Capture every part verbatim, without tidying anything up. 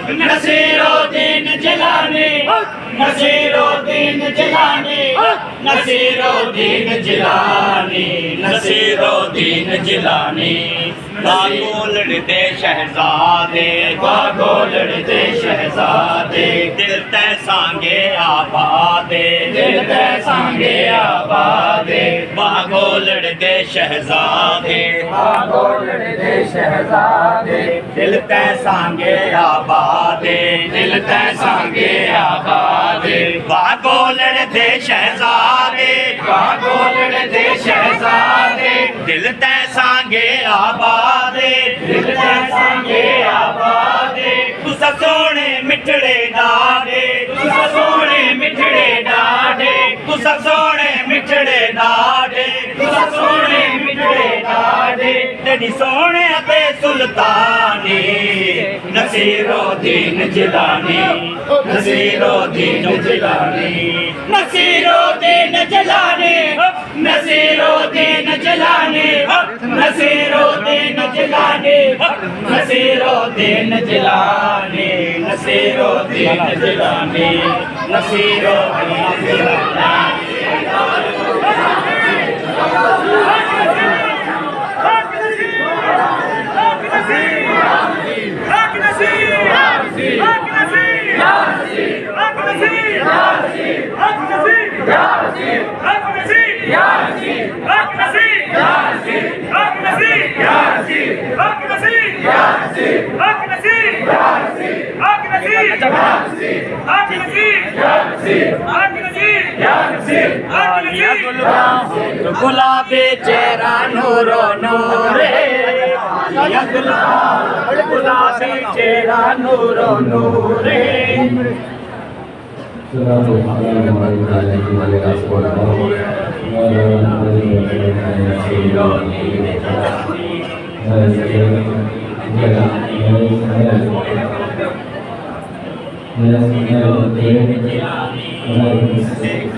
نصیر الدین جیلانی، نصیر الدین جیلانی، نصیر الدین جیلانی، نصیر الدین جیلانی۔ واہ گولڑ دے شہزادے، واہ گولڑ دے شہزادے، دل تیں سانگے آبادے، دل تیں سانگے آبادے۔ واہ گولڑ دے شہزادے، واہ گولڑ دے شہزادے، دل تیں سانگے آبادے، دل تیں سانگے آبادے۔ واہ گولڑ دے شہزادے، واہ گولڑ دے شہزادے، دل تیں سانگے آبادے، دل تیں سانگے آبادے۔ تساں سوہݨے مٹھڑے ݙاڈھے، تساں سوہݨے مٹھڑے ݙاڈھے، تساں سوہݨے مٹھڑے ݙاڈھے، تساں سوہݨے مٹھڑے ݙاڈھے۔ تیݙی سوہݨے اتے سلطانی، نصیر الدین جیلانی، نصیر الدین جیلانی، نصیر الدین جیلانی، نصیر الدین جیلانی، نصیر الدین جیلانی، نصیر الدین جیلانی، نصیر الدین جیلانی، نصیر الدین جیلانی۔ گلابی چہرہ نورو نور ہے، یا گلاب، گلابی چہرہ نورو نور ہے۔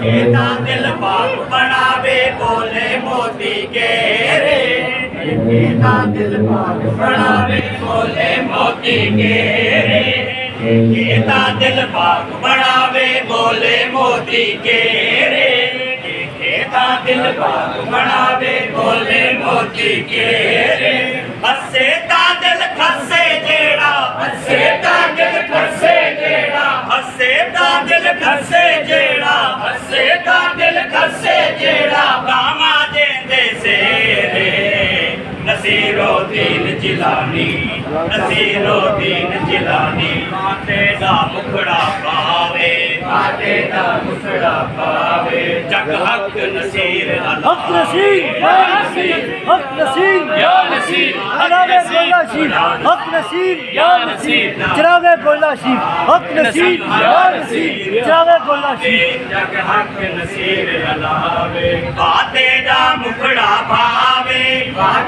کیتا دل پاک بݨاوے، ٻولے موتی کیرے۔ کیتا دل پاک بݨاوے، ٻولے موتی کیرے۔ کیتا دل پاک بݨاوے، ٻولے موتی کیرے۔ کیتا دل پاک بݨاوے، ٻولے موتی کیرے۔ ہسے تاں دل کھسے جیڑھا، ہسے تاں دل کھسے جیڑھا، ہسے تاں دل کھسے جیڑھا، ہسے تاں دل کھسے جیڑھا، ٻانہواں ݙیندے سیرے۔ نصیر الدین جیلانی، نصیر الدین جیلانی، تیݙا مکھڑا پاوے، تیݙا مکھڑا پاوے، جڳ حق نصیر اللہ۔ حق نصیر، یا نصیر، حق نصیر، یا نصیر، جناب گولڑا شریف، حق نصیر، یا نصیر، جناب گولڑا شریف، حق نصیر، یا نصیر، جناب گولڑا شریف۔ جڳ حق نصیر اللہ آوے، تیݙا مکھڑا پاوے،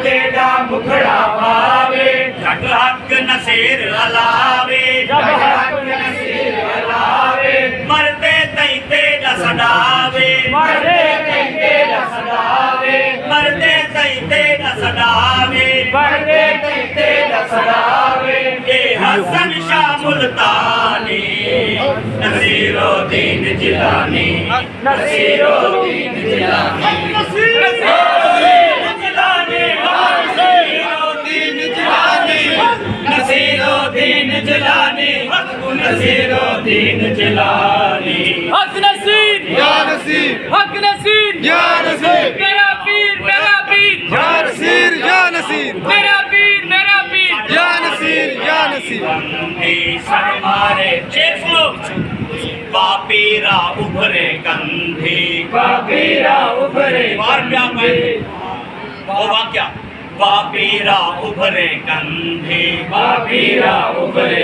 تیݙا مکھڑا پاوے، جڳ حق نصیر اللہ آوے، جڳ حق نصیر اللہ آوے، مردے تئیں تیݙا سݙاوے، مردے تئیں تیݙا سݙاوے، مردے تئیں تیݙا سݙاوے، مردے تئیں تیݙا سݙاوے۔ اے حسن شاہ ملتانی، نصیر الدین جیلانی، نصیر الدین جیلانی، نصیر الدین جیلانی، نصیر الدین جیلانی، نصیر الدین جیلانی۔ حق نصیر، یا نصیر، حق نصیر، یا نصیر، میرا پیر، میرا پیر، یا نصیر، یا نصیر، میرا پیر، میرا پیر، یا نصیر، یا نصیر۔ سر مارے چیک لو۔ واہ پیرا ابھرے کندھی، واہ پیرا ابھرے، بار پیا میں، وہ واقعہ، واہ پیرا ابھرے کندھی، واہ پیرا ابھرے۔